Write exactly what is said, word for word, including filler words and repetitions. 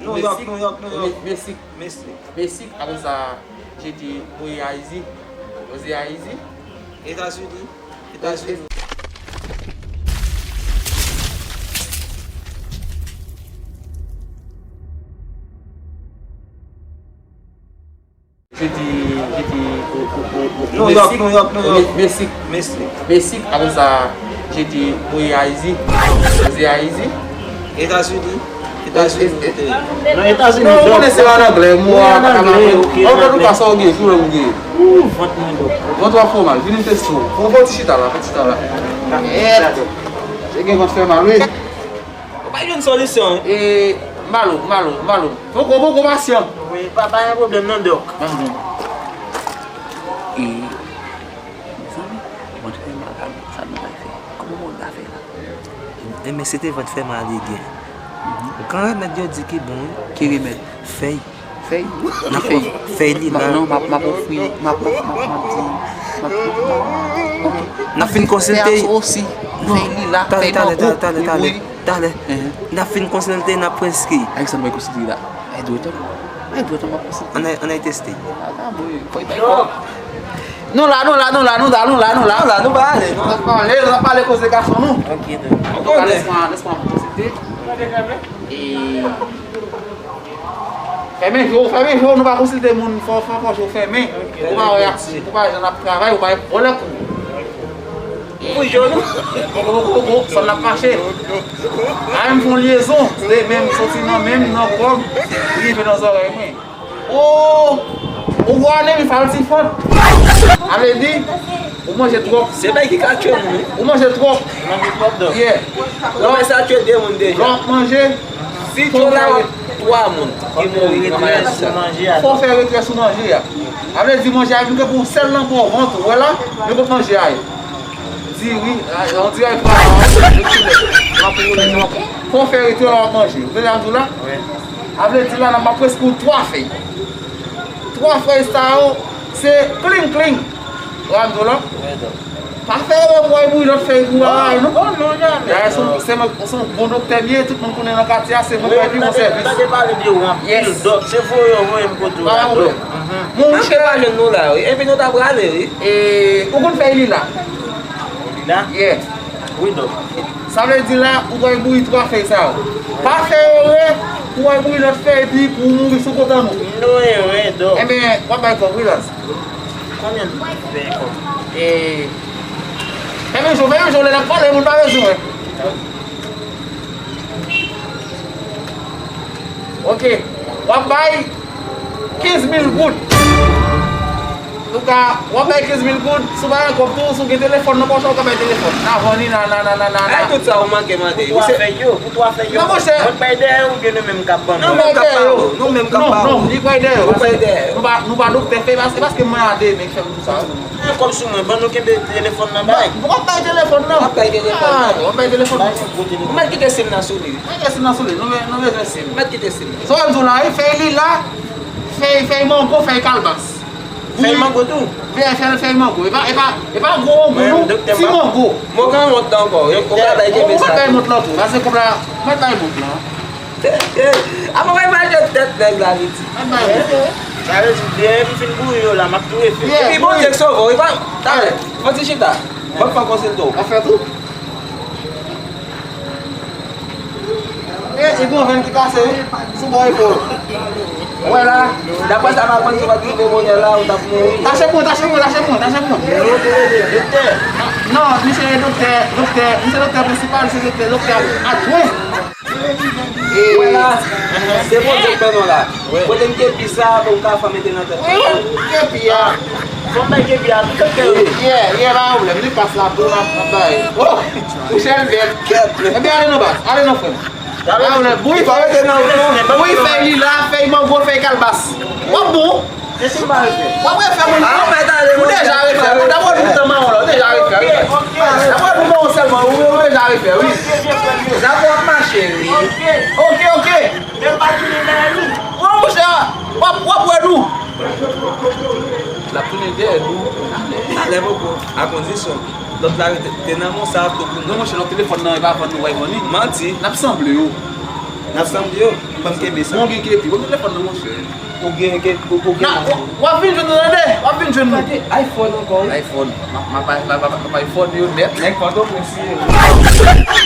New York, New York, New York. Meksik. Meksik. Meksik. Apre sa, jedi, mwen Ayiti. Mwen Ayiti. Etazini. Etazini. Jedi, jedi, o, o, o, o, New York, Meksik, New York, New York. Meksik, Meksik. Meksik, apre sa, jedi, mwen Ayiti. Mwen Ayiti. Etazini. Etazini. Etazini. Non, Etazini. Non, ou konnen se an anglè, mwen an anglè, ok, an anglè. Antouka, sa w gen, ki lè w gen? Vant mwen dòk. Vant w ap fè w mal, vin m teste w. Fè w fè w ti chita la, fè w chita la. Mèd. Se gen vant fè mal, wi. Ou pa jwenn solisyon. E, malo, malo, malo. Poko, poko pasyan. Wi, pa, pa gen pwoblèm non, dòk. E, mezanmi, mwen te mal la, sa nou pral fè? Kòman mwen ta fè la? E, men se te vant fè mal li gen. Gran remèd yo di ki bon, wi. Ki remèd? Fèy. Fèy? N ap fèy. Fèy li la. Non, m ap, m ap ofri, m ap, m ap, m ap, m ap di, m ap, m ap, m ap, ok. N ap fin konsilte. Fèy osi. Fèy li la. Talè, talè, talè, talè, talè. Talè. N ap fin konsilte, n ap preskri. Avèk sa nou bay konsilte la. Ay dwèt an. Ay dwèt an m ap konsilte. Ann al, ann al teste. Ata boy, fòy bay kò. Nou la, nou la, nou la, nou la, nou la, nou la, nou la, nou pa ale, nou la pale, nou la pale koze gason nou. Ok, dòk. Antouka, lès mwen, lès mwen konsilte. E Fèmen je w, fèmen je w, nou pa konsilte moun, fò, fò, fò je w fèmen. Ou pa wè, ou pa wè jan n ap travay, ou pa wè vòlè kou. Pou je w nou. Poko, poko, poko, sa n ap mache. A, m fè yon lyezon, se menm, soti nan men m, nan kò m, rive nan zòrèy mwen. O, ou gwo anemi falsifwant. A vle di, ou manje twòp. Se bagay ki ka tchwe moun, wi. Ou manje twòp. Manje twòp, dòk. Yeah. Nan bagay sa tchwe de moun deja. Lè w ap manje, si tchwe w la, w ap twa moun ki mouri nan maladi sa. Fò w fè retrè sou manje a. A vle di manje a vin tankou yon sèl nan bò vant ou, wè la, men kot manje a ye. Diri, a, on dirè twa, fò w fè retrè lè w ap manje. Ou tande sa m di w la? Wi. A vle di la, nan m ap preskri w twa fèy. Twa fèy sa yo, se kling kling. Ou tande sa m di w la? Wi, dòk. Pa fè erè pou w al bouyi lòt fèy pou bagay, non. Non, non, jamè. Dayè, se yon, se yon, se yon bon doktè m ye, tout moun konnen nan katye a, se mwen k bay pi bon sèvis. Wi, dòk, m tande pale de ou anpil, dòk, se voye yo voye m kote w la, dòk. Pa gen pwoblèm. Monchè, pa jwenn nou la, wi. Epi nou ta prale, wi. E, ou konn fèy lila? Lila? Yeah. Wi, dòk. Sa vle di la, ou pral bouyi twa fèy sa yo. Pa fè erè pou w al bouyi lòt fèy epi pou w mouri sou kont an nou. No erè, dòk. Enben, w ap bay kòb, wi, Laz. Konbyen n fè kòb? E, fèmen je w, fèmen je w, lè n ap pale, moun pa bezwen wè. Ok, w ap bay kenz mil goud. Antouka, w ap bay kenz mil goud, si w pa gen kòb tou, si w gen telefòn nan pòch ou, w ka bay telefòn. Nan vann li, nan, nan, nan, nan, nan, nan. Ay, tout sa ou manke mande. Pou twa fèy yo, pou twa fèy yo. Non, monchè. Mwen k bay dèyè oubyen nou menm k ap ban nou? Nou menm k ap ba ou. Non, non, li bay dèyè yo. Ou bay dèyè yo. Nou pa, nou pa doktè fèy, se paske mwen a de men k fè m di sa. Gen kòb sou mwen, ban nou kenbe telefòn nan bay. W ap bay telefòn nan. W ap bay telefòn nan. Ah, w ap bay telefòn nan. Ou mèt kite sim nan sou li. Mèt kite sim nan sou li, nou, nou bezwen sim. Mèt kite sim nan. Sa w ap di w la, wi, fèy lila, fèy, fèy mango, fèy kalbas. Fèy mango tou? Fèy, fèy, fèy mango. E pa, e pa, e pa gwo mango, non. Ti mango. Mwen ka wont la ankò. Ou ka bay kenbe sa. Ou mèt bay mont lan tou. Pase kòb la, mèt bay mont lan. Apa w imajine tèt nèg la, Viti? Sa vle di, depi m fin bouyi yo la, m ap tou refè. Epi Bondye k sove w, e pa, talè, fò ti chita. Ban m fè konsilte w. W ap fè tou? E, e gon venn ki pase, wi, sou bò epòl. Ou wè la, daprè sa m aprann, si w pa t rive bonè la, ou t ap mouri. Tache pou mwen, tache pou mwen, tache pou mwen, tache pou mwen. Doktè. Non, misye doktè, doktè, misye doktè prensipal, se doktè, doktè adjwen. Wè la, se Bondye k ban nou la. Kote m kepi sa pou m ka fè mete nan tèt mwen. Kepi a. Fò m bay kepi a tout kè. Yè, yè, pa pwoblèm. Li pas la tou, n ap, n ap bay. Oh! Mouche l bèl. Ebyen, ale non, baz. Ale non, frè m. Pa pwoblèm. Bouyi, pa rete nan ou. Bouyi fèy lila, fèy mango, fèy kalbas. W ap bon. W ap refè moun. Ah, ou mèt ale, ou deja refè. Ou deja refè. Ou deja refè. Ou deja refè. Ou deja refè. Ou deja refè. Ou deja refè, wi. Zafè ap mache, wi. Ok, ok. Men pa tounen dèyè nou. Wè, monchè, w ap, w ap wè nou. L ap tounen dèyè nou. Talè poko, a kondisyon lòt la rete nan men w, sa ap tou pou nou. Non, monchè, lòt telefòn nan, e pa vann nou, w a vann li. Manti. N ap sanble yo. Ansanm yo, ban m kenbe sa. Mwen gen kepi, mwen gen telefòn nan, monchè. Ou gen ke, ou, ou gen. Na, w ap vin jwenn nou, tande? W ap vin jwenn nou. Tande, iPhone ankò, wi. iPhone. M ap, m ap, m ap, m ap iPhone yo nèt. Nèg Pòtoprens, wi.